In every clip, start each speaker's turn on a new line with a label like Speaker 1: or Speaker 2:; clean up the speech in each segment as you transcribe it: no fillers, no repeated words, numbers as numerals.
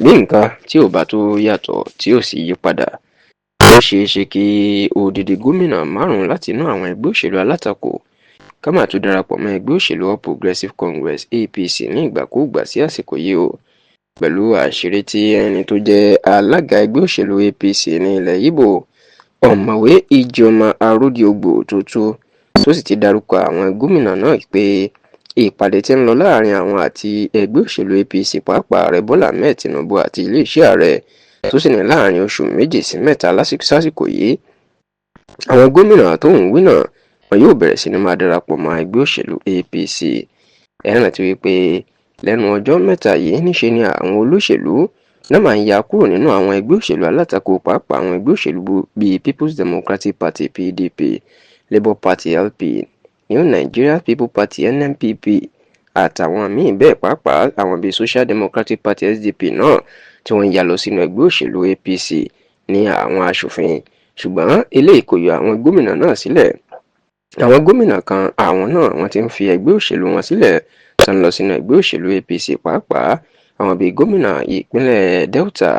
Speaker 1: Bí nǹkan tí ò bá tó yàtọ̀ tí ò sì yí padà, ó ṣeé ṣe kí odidi gómìnà márùn-ún láti inú àwọn ẹgbẹ́ òṣèlú alátakò ká má tún darapọ̀ mọ́ ẹgbẹ́ òṣèlú All Progressives Congress (APC) ní ìgbàkúùgbà sí àsìkò yìí o, pẹ̀lú àṣírí tí ẹni tó jẹ́ alága ẹgbẹ́ òṣèlú APC ní ilẹ̀ Ìgbò, Ọ̀mọ̀wé Ijeoma Arodiogbu tó tú, tó sì ti dárúkọ àwọn gómìnà náà pé ìpàdé tí ń lọ láàrin àwọn àti ẹgbẹ́ òṣèlú APC, pàápàá Ààrẹ Bọ́lá Ahmed Tinubu àti iléeṣẹ́ ààrẹ, tó sì ní láàrin oṣù 2 sí 3 sásìkò yìí, àwọn gómìnà tóun wí náà wọn yóò bẹ̀rẹ̀ sí ní máa darapọ̀ mọ́ ẹgbẹ́ òṣèlú APC. Ẹ rántí wípé lẹ́nu ọjọ́ mẹ́ta yìí, níṣe ni àwọn olóṣèlú náà máa ń ya kúrò nínú àwọn ẹgbẹ́ òṣèlú alátakò, pàápàá àwọn ẹgbẹ́ òṣèlú bíi People's Democratic Party (PDP), Labour Party (LP), New Nigeria People Party (NNPP) àtàwọn míín bẹ́ẹ̀, pàápàá àwọn bíi Social Democratic Party (SDP) náà tí wọ́n ń ya lọ sínú ẹgbẹ́ òṣèlú APC ní àwọn aṣòfin. Ṣùgbọ́n eléyìí kò yọ àwọn gómìnà náà sílẹ̀. Àwọn gómìnà kan, àwọn náà, wọ́n ti ń fi ẹgbẹ́ òṣèlú wọn sílẹ̀ tó ń lọ sínú ẹgbẹ́ òṣèlú APC, pàápàá àwọn bíi gómìnà ìpínlẹ̀ Delta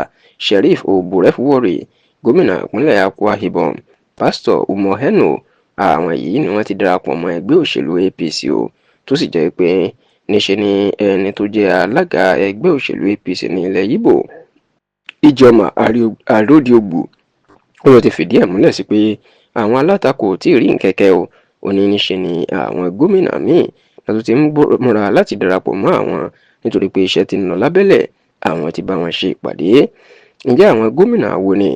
Speaker 1: Sheriff Oborevwori, gómìnà ìpínlẹ̀ Akwa Ibom Pásítọ̀ Umo Eno. Àwọn yìí ni wọ́n ti darapọ̀ mọ́ ẹgbẹ́ òṣèlú APC o, tó sì jẹ́ pé níṣe ni ẹni tó jẹ́ alága ẹgbẹ́ òṣèlú APC ní ilẹ̀ Ìgbò, Ijeoma Arodiogbu, ó ló ti fìdí ẹ̀ múlẹ̀ sí pé àwọn alátakò ò tí ì rí nkẹ́kẹ́ o. Ó ní níṣe ni àwọn gómìnà míín tó ti ń múra láti darapọ̀ mọ́ àwọn, nítorí pé iṣẹ́ ti ń lọ lábẹ́lẹ̀, àwọn ti bá wọn ṣe ìpàdé. Ǹjẹ́ àwọn gómìnà wo ni?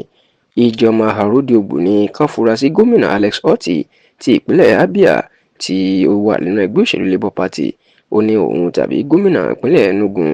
Speaker 1: Ijeoma Arodiogbu ní kàn fura sí gómìnà Alex Otti ti ìpínlẹ̀ Abia tí ó wà nínú ẹgbẹ́ òṣèlú Labour Party. Ó ní òun tàbí gómìnà ìpínlẹ̀ Enugu,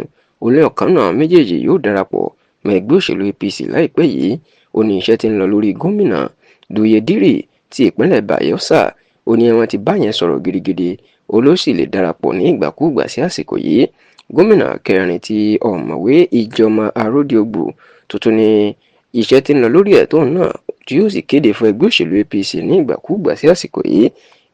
Speaker 1: ó ní ọ̀kan náà méjèèjì yóò darapọ̀ mọ́ ẹgbẹ́ òṣèlú APC láìpẹ́ yìí. Ó ní iṣẹ́ tí ń lọ lórí gómìnà Douye Diri ti ìpínlẹ̀ Bayelsa. Ó ní wọ́n ti bá yẹn sọ̀rọ̀ gidigidi, ó ló sì lè darapọ̀ ní ìgbàkúùgbà sí àsìkò yìí. Gómìnà kẹrin tí Ọ̀mọ̀wé Ijeoma Arodiogbu tuntun ní iṣẹ́ tí ń lọ lórí ẹ̀, tóun náà tí yóò sì kéde fún ẹgbẹ́ òṣèlú APC ní ìgbàkúùgbà sí àsìkò yìí,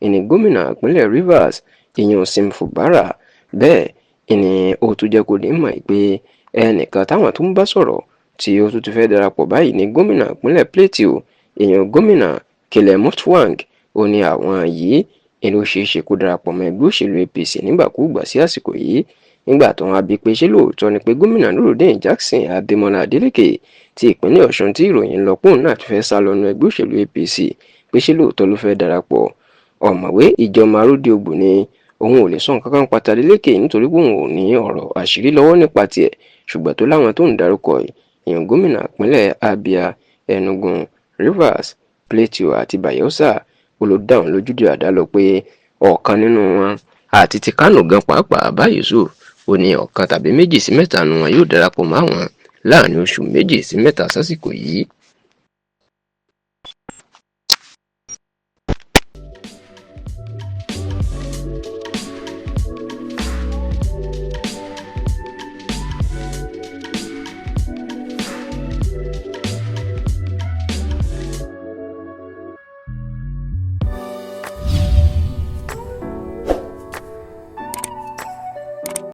Speaker 1: ìní gómìnà ìpínlẹ̀ Rivers, ìyẹn Sim Fubara. Bẹ́ẹ̀ ìní ó tún jẹ́ kó ní mọ̀ pé ẹnìkan táwọn tó ń bá sọ̀rọ̀ tí ó tún ti fẹ́ darapọ̀ báyìí ní gómìnà ìpínlẹ̀ Plateau, ìyẹn gómìnà Caleb Mutfwang. Ó ní àwọn yìí ìlú ṣeé ṣe kó darapọ̀ mọ́ ẹgbẹ́ òṣèlú APC nígbàkúùgbà sí àsìkò yìí. Nígbà tó wọn bí pé ṣé lóòótọ́ ni pé gómìnà Nurudeen Jackson Adémọlá Adeleke ti ìpínlẹ̀ Ọ̀ṣun, tí ìròyìn lọ pòun náà ti fẹ́ sá lọ́nu ẹgbẹ́ òṣèlú APC, pé ṣé lóòótọ́ ló fẹ́ darapọ̀, Ọ̀mọ̀wé Ijeoma Arodiogbu ní òun ò lè sọ nǹkan kan pàtàkì Adeleke, nítorí pé òun ò ní ọ̀rọ̀ àṣírí lọ́wọ́ nípa tiẹ̀, ṣùgbọ́n tó láwọn tó ń darúkọ èèyàn, gómìnà ìpínlẹ̀ Abia, Enugu, Rivers, Plateau àti Bayelsa, ó ló dá òun lójú jù àdá lọ pé ọ̀kan nínú wọn àti ti Kánò gan pàápàá Abba Yusuf, ó ní ọ̀kan tàbí méjì sí mẹ́ta nínú wọn yóò darapọ̀ mọ́ àwọn láàrin oṣù 2 sí 3 sásìkò yìí.